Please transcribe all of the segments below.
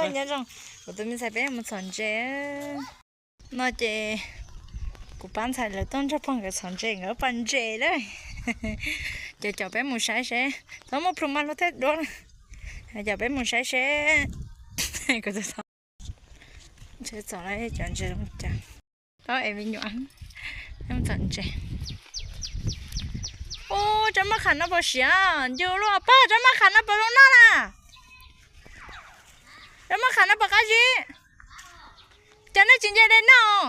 Nyob zoo, kuv tus me ntxhais peb mus txhom ntses. No ces kuv pab ntxhais lawv tuaj nrog pog nkawd txhom ntses, nkawd pom ntses lawm. Ces coj peb mus saib seb, tau muaj plhu mas luag thiaj duab. Coj peb mus saib seb kuv tus txhom ntses txom cov ntses zoo cas. Tau es me nyuam txhom ntses. Ub, tsob maj kham no puas siav, ncu luaj pog, tsob maj kham no puas zoo noj na? Tsob maj kham no puas qab zib? Cas nej tsis nce dej noj?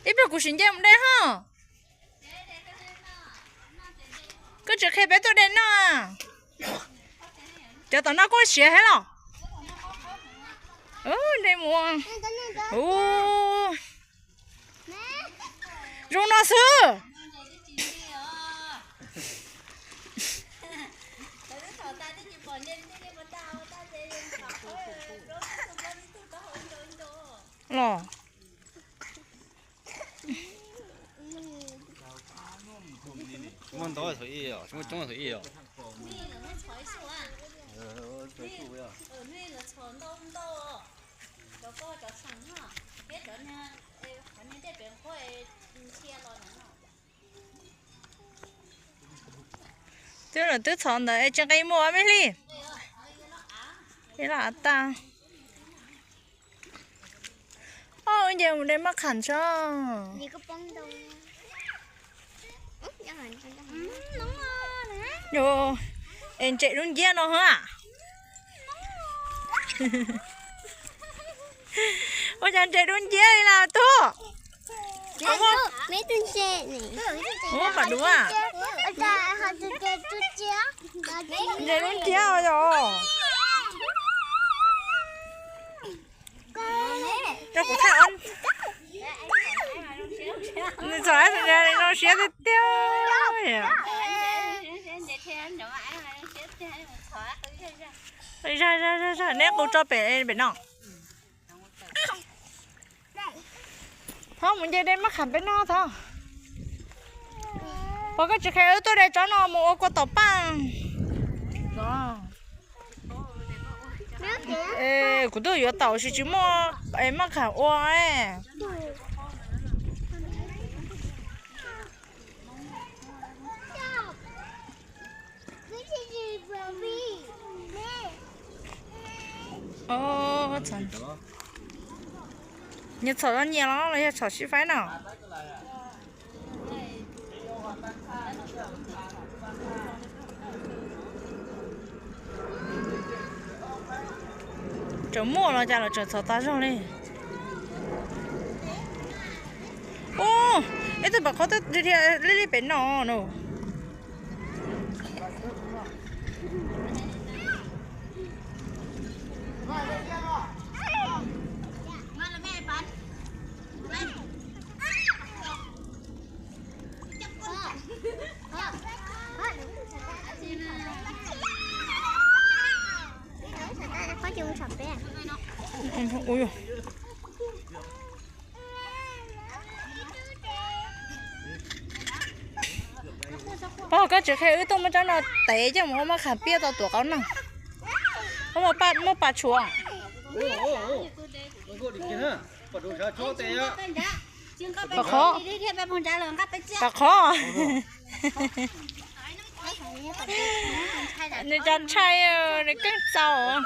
Ib pliag kuv sim nce mus de ho. Koj tsis qhia peb tuaj de noj. Cov tom no kuj siav thiab los? De mus. Ub, zoo no xwb. Los. Muaj ntau thaum ib yom, muaj coob thaum ib yom. Twb lawm twb txhom ntawd es tsis nqis mus me hli. Ib los av tag. Oj, nce mus de maj kham tso. Es ntses dub nciab no hos. Ua cas ntses dub nciab li na tub? Ua pam duav. Ntses dub nciab os. Rau kuv thaij. Nws txom zoo siab tiag tiag. Zaj zaj zaj zaj, neb qus tso pem pem no. Thov mus nce de maj kham peb noj thov. Pog, koj tsis qhia wb tuaj de tsob no mus ua kua tom paj. Kuv twb yuav tau sis tsis muaj maj kham ua. Nyias txhom los nyias los los yog txhom sib faib no? Tseem muaj los cas los tseem txhom tas zog li. Ub, ib tug pam qhob twb dhia li li pem no no. Ui, pog, koj tsis qhia wb tuaj muab tsob no tev coj mus ua maj kham piaj tau tuam qaub noj. Muab pa tshuav. Pam qhov, pam qhov. Nws tso ntshai, nws keej txaus.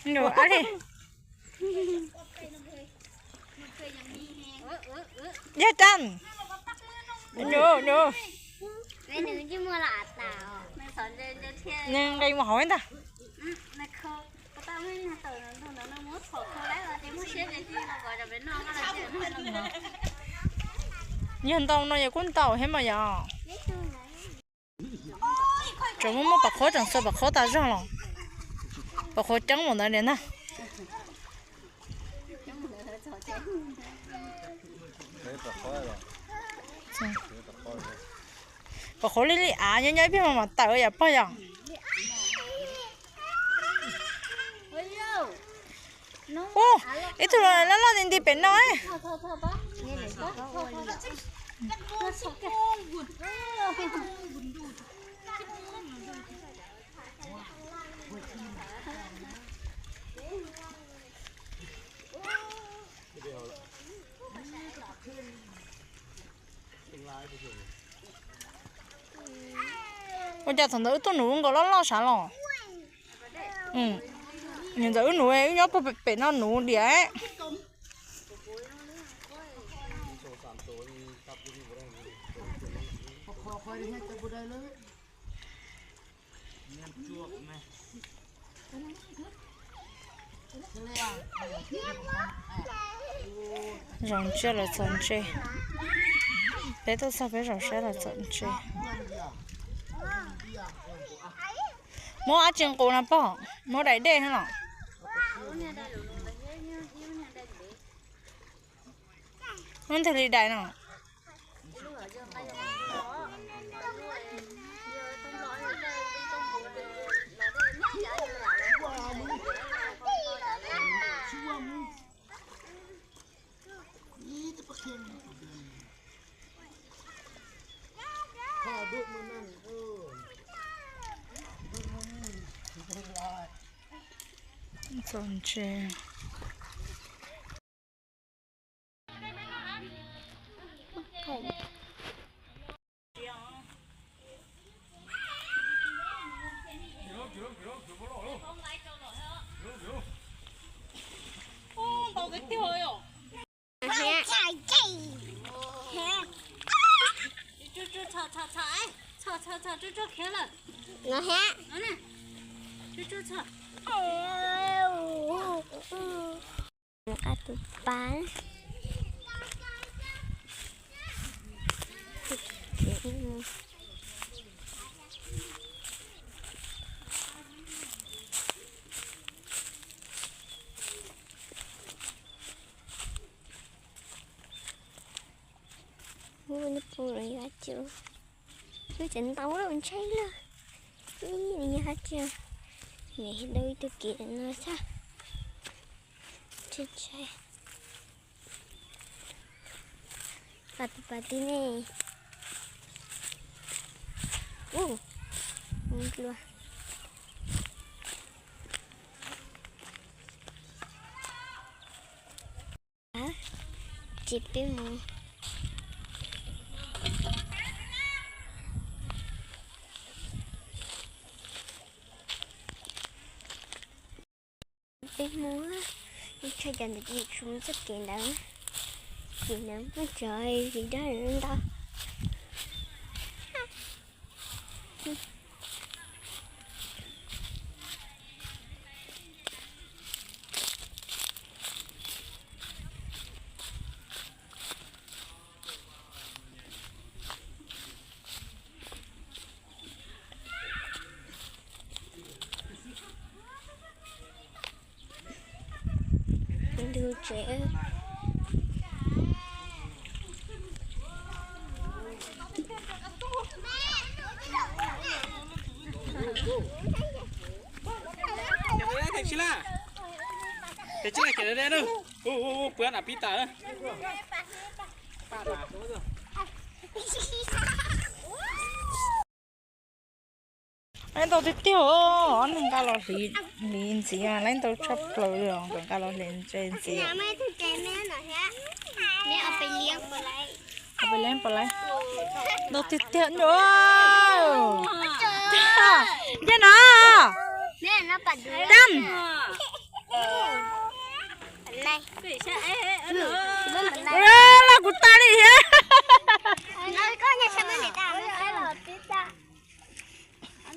Nws ab li. Yog tag. Nws, nws. Nws nqis mus hauv ntag. Yog ntau no yog kuj ntau thiab mas yom. Tseem muaj muaj pam qhuav tseem xuas pam qhuav tas zog los. Pam qhuav ceeb mus ntawd niam ntag. Pam qhuav li li av nyob nyob ib pliag mas mam tawm yom pog yom. Ub, ib tug loj loj nti nti pem no. Ua cas thaum ntawd wb tuaj nuv nkaus loj loj sav los? Ntawm wb nuv wb nyob puag pem no nuv diam. Zaum ntsia los txog ntse. Peb tuaj txog peb zaum saib los txog ntse. Muab dab tsi nqus no pog? Muab daim dej no los? Muab ntag li daim no. Txog ntse. Nqa tus pas. Muab nws pum los yog cov, lub cov ntau lawm ntshai lawm. Ib nws yog hais tias niam dau ib tug kev no xwb. Ntshai ntshai. Pas tus pas tib ne. Ub, ua dlua. Ces peb mus. Peb mus, tshaj cov ntawd ces tsuas mus txoj kev ntawd. Kev ntawd muaj cov zis dawb ntau. Ntug tsev. Laib ntau tiag tiag, ob neeg nqa los hliv ntxiv, laib ntau tshaj plaws li os, nkawd nqa los hliv ntse ntxiv. Peb leej pom laib, ntau tiag tiag. Ntiag no, cam. Laj kuv tag li thiab.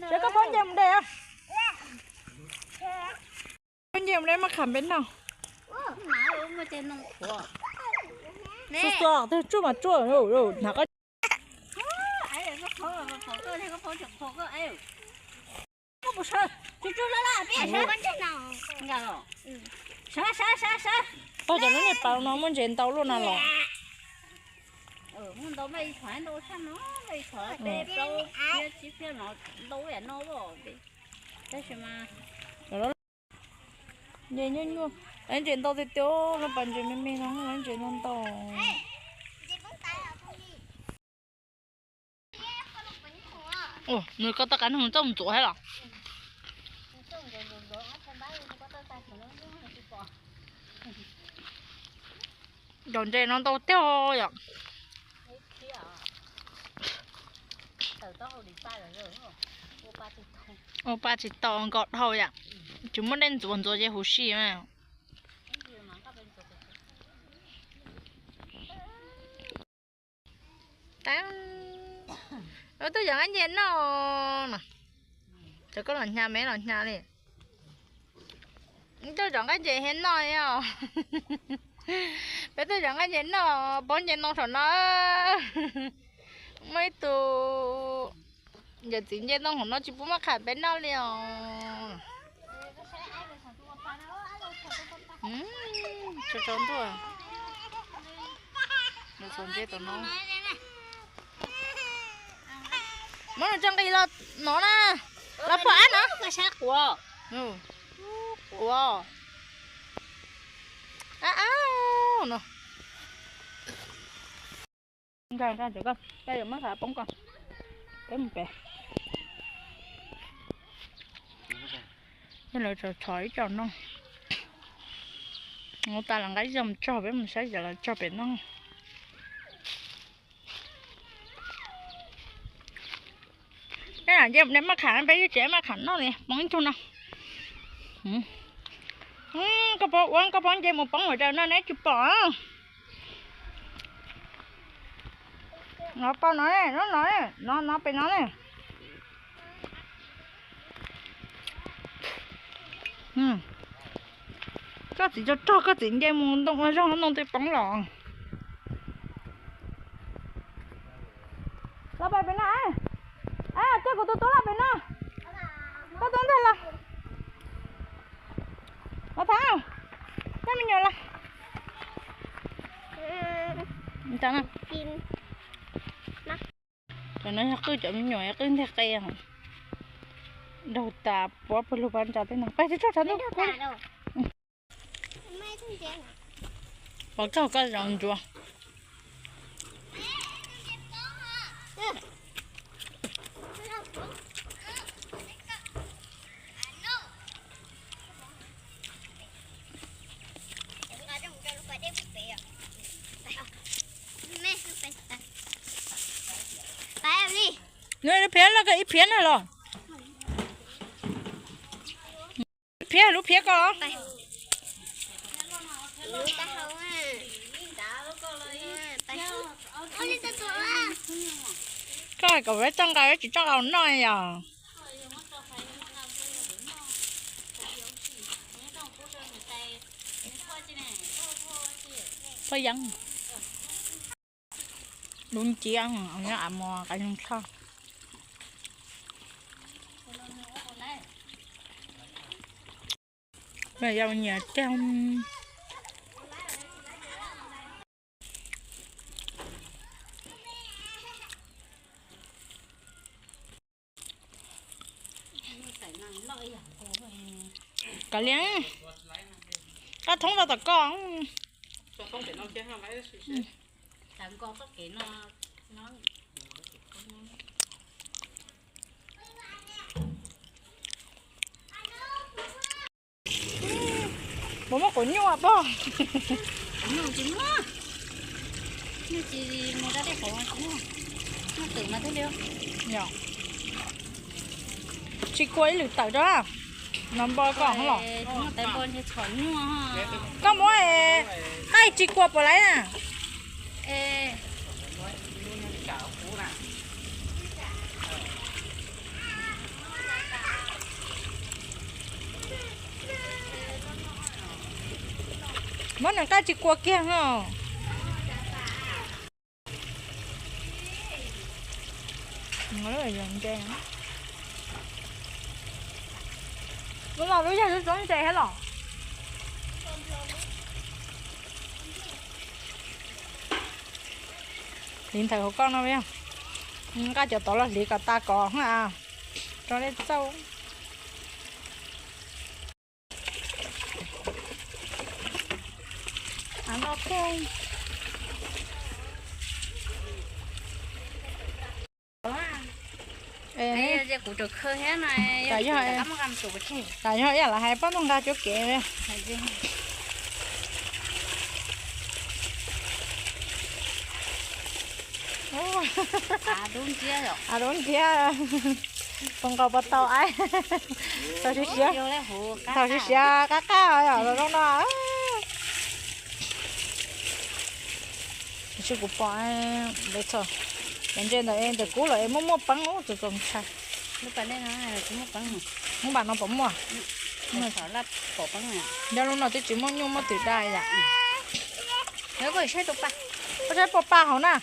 Saib koj phob nce mus de. Phob nce mus de maj kham peb noj. Xuas xuas, tsuj mas tsuj, hnav koj. Tog cov lub niag pas no muaj ntses ntau luaj na los. Nce nyuaj nyuaj. Lawv ntses ntau tiag tiag, lub pas ntses me me no lawv ntses ntau ntau. Nws koj tau qab nug txoj mus ntxuav thiab los? Cov ntses no ntau tiag yom. Ua pa tsis tau nkaus dhau yom. Tsis muaj dej ntxuav, ntxuav ces huv si mas. Tab, tuaj zov nqaij nce noj no. Cov koj los hnyav, me los hnyav li. Tuaj zov nqaij nce thiab noj os. Peb tuaj zov nqaij nce noj, pob nce ntoo saum no. Muaj ib tug yawm txiv nce ntoo hauv no tsis pub maj qham peb noj li os. Tso tso ntuj. Muab nws tso nqis los no na. Los pom ab no. Quav. Ab ab no. Nkag nkag cov koj, koj yuav maj qham poob koj. Peb mus pem. Yog lawv tshov tshov ib co no. Ua tas los nqa ib co mus tso, peb mus saib xyov lawv tso pem no. Peb lam nce mus de maj qham, peb yuav tsis maj qham noj li, poob ib tug no. Koj puas ua, koj puas nce mus poob hauv daws no neb tsis pom. No pom no, no, no, no, no pem no ne. Koj txiv tso rog, koj txiv nce mus ntoo ua zog ntoo twb poob los. Los pem pem no, koj kuv tus tub los pem no. Koj tub ntag los. Los thaum, coj me nyuam los. Cov no yog qwj cov me nyuam, qwj nteg qe. Daug tas puab pawg lug pab ntsa tej no. Pab tsis tso tshav ntuj. Pov koj, koj zov ntsuav. Lub phiab los, koj ib phiab na los. Ib phiab, lub phiab koj. Koj hais kom peb txoj nqa, peb tsis txoj nqa noj yom. Poj yeeb. Lub nciab, nyob av mos qas yoog tshaj. Yog nyiam tiag. Kav liam, koj thoob tau tom koj. Puas muaj quav nyuj pog? Quav nyuj tsis muaj. Nyuj tsis mus da dej quav tsis muaj. Nyuj twm mas thiaj li. Yog. Tsis kua ib lwm tawm rau. No npo koj los. Koj muab qaij tsis kua puas laiv na? Muab nws qaij tsis kua kiag no. Lub los lub yog lub tsob ntse thiab los. Hliv ntawm hauv koj no yog. Nqa cov tod los hliv kom tas kom tso dej txauj. Kuv tseem khw thiab no. Tam yog ib yam li hais pab ntxoog nqa cuab kev. Av dub nthiab, pos nkaus pos tau aib. Thaum siav qab qab yom, los zoo no. Tab sis kuv pom, cov ntses ntawm ntawm kub los es muaj muaj peeb ub, txaus txaus ntshai. Hmoob npam no pom muaj. Nyob lub no twb tsis muaj nyuj muaj twm dai yom. Koj saib pos pa hauv na.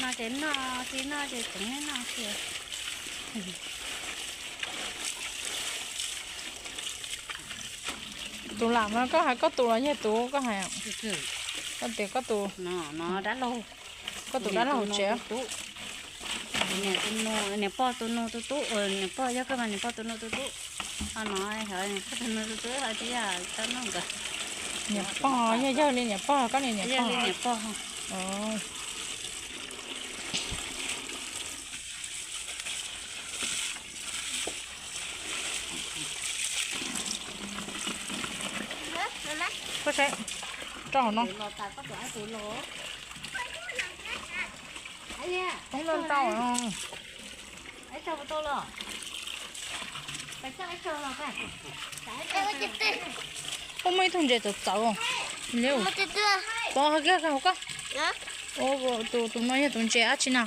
No ces noj, tsis noj ces tseem noj xwb. Tus lam no koj hais koj tus los yog tus koj hais? Koj tias koj tus, koj tus dab laug tsev. Niam pog tus nus tus tub, niam pog yog koj mas niam pog tus nus tus tub. Ho no, niam pog tus nus tus tub ho tsis yog tau noj nkawd. Niam pog yog yawg li niam pog, koj niam, niam pog li niam pog. Koj saib, rau hauv no. Poob loj tau. Ub, muaj ib tug ntses txawv txawv. Pov hauv kiag hauv koj. Tus, tus no yog tus ntses dab tsi na?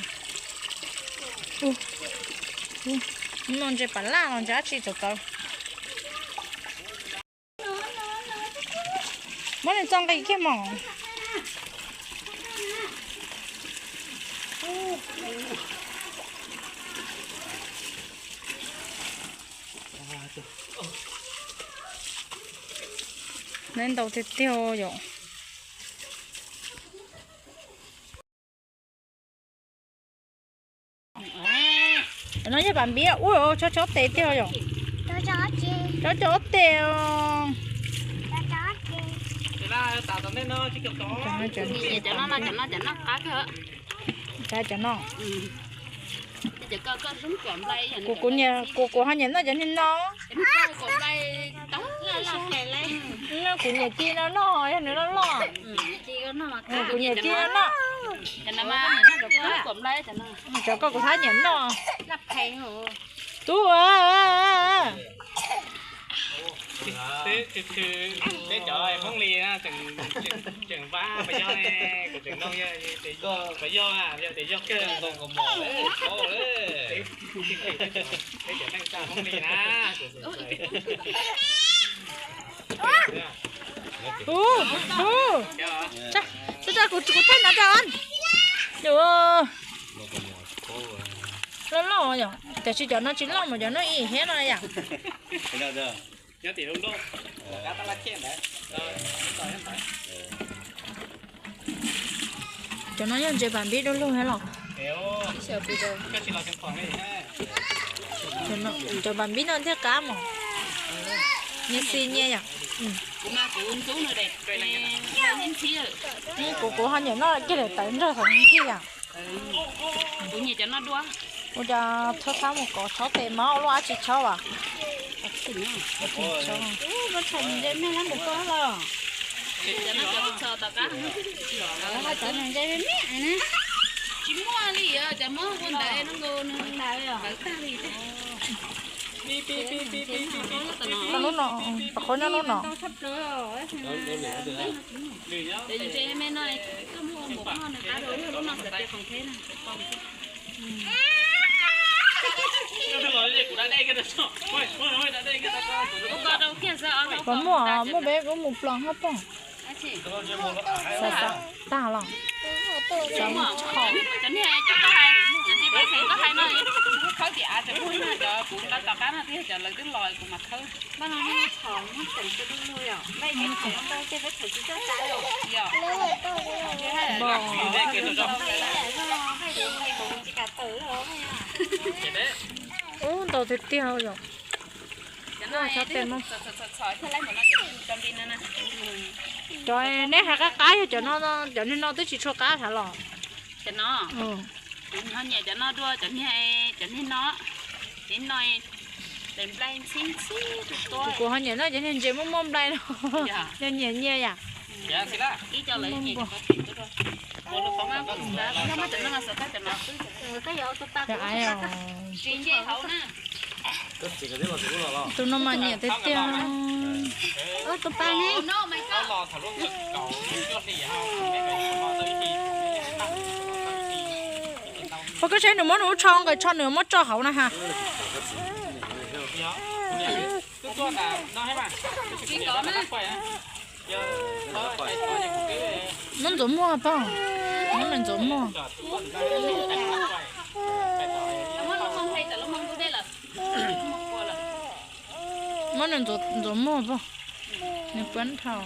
No ntses pam laj los ntses dab tsi txawv txawv. Muab nws txo nqis kiag mog. Neb ntau tiag tiag yom. No yog pam npib ub, chob chob tes tiag yom. Chob chob tes os. Cov no, cov no. Kuv, kuv, kuv ho nyiam noj cov niag no. Kuv nyiam ci no noj, yog nws loj loj. Kuv nyiam ci no noj. Cov koj kuv thab nyiam noj. Tub, peb cov Hmoob Lis tseem vab pas yog ne, kuv tseem nug yog tias yog kawg, peb cov neej tsa Hmoob Lis na. Ub, ub, kuv thaij no rau. Loj loj yom, tiam sis cov no tsis loj mas cov no ib yam thiab no yom. Cov no yog ntses pam npib dua lug thiab los? Cov pam npib no ntiag qab mos, nyias xis nyias yom. Kuv, kuv ho nyiam noj kiag daim tawv nrog thaum nqhis yom. Ua cas txhob thab mus kov tshob tes mab ua luaj dab tsi tshob as. Tsis muaj li, cov muab ua ntawd no nkaus nws tawv tag li. Lub no, qhov nyob lub no. Puas muaj, muaj peb kuv mus ploos hab poog. Tag los. Ub, ntau tiag tiag yom. Cov no, cov no, cov neb hais qab qab yog cov no, cov niag no twb tsis tshua qab sav los. Cov no, kuv ho nyiam cov no dua, cov niag, cov niag no, cov no, nplai ntxhib ntxhib tus tua. Kuv ho nyiam no cov niag ntses muaj muaj nplai no. Yog nyiam nyiam yam. Tus no mas nyiam tiag tiag. Ua koj saib nws muab nws lub tsho nqaws tsho nws muab tso hauv na ha. Muab ntxuav muag pog, muab me ntxuav muag. Muab nws ntxuav muag pog, nws puab dhau.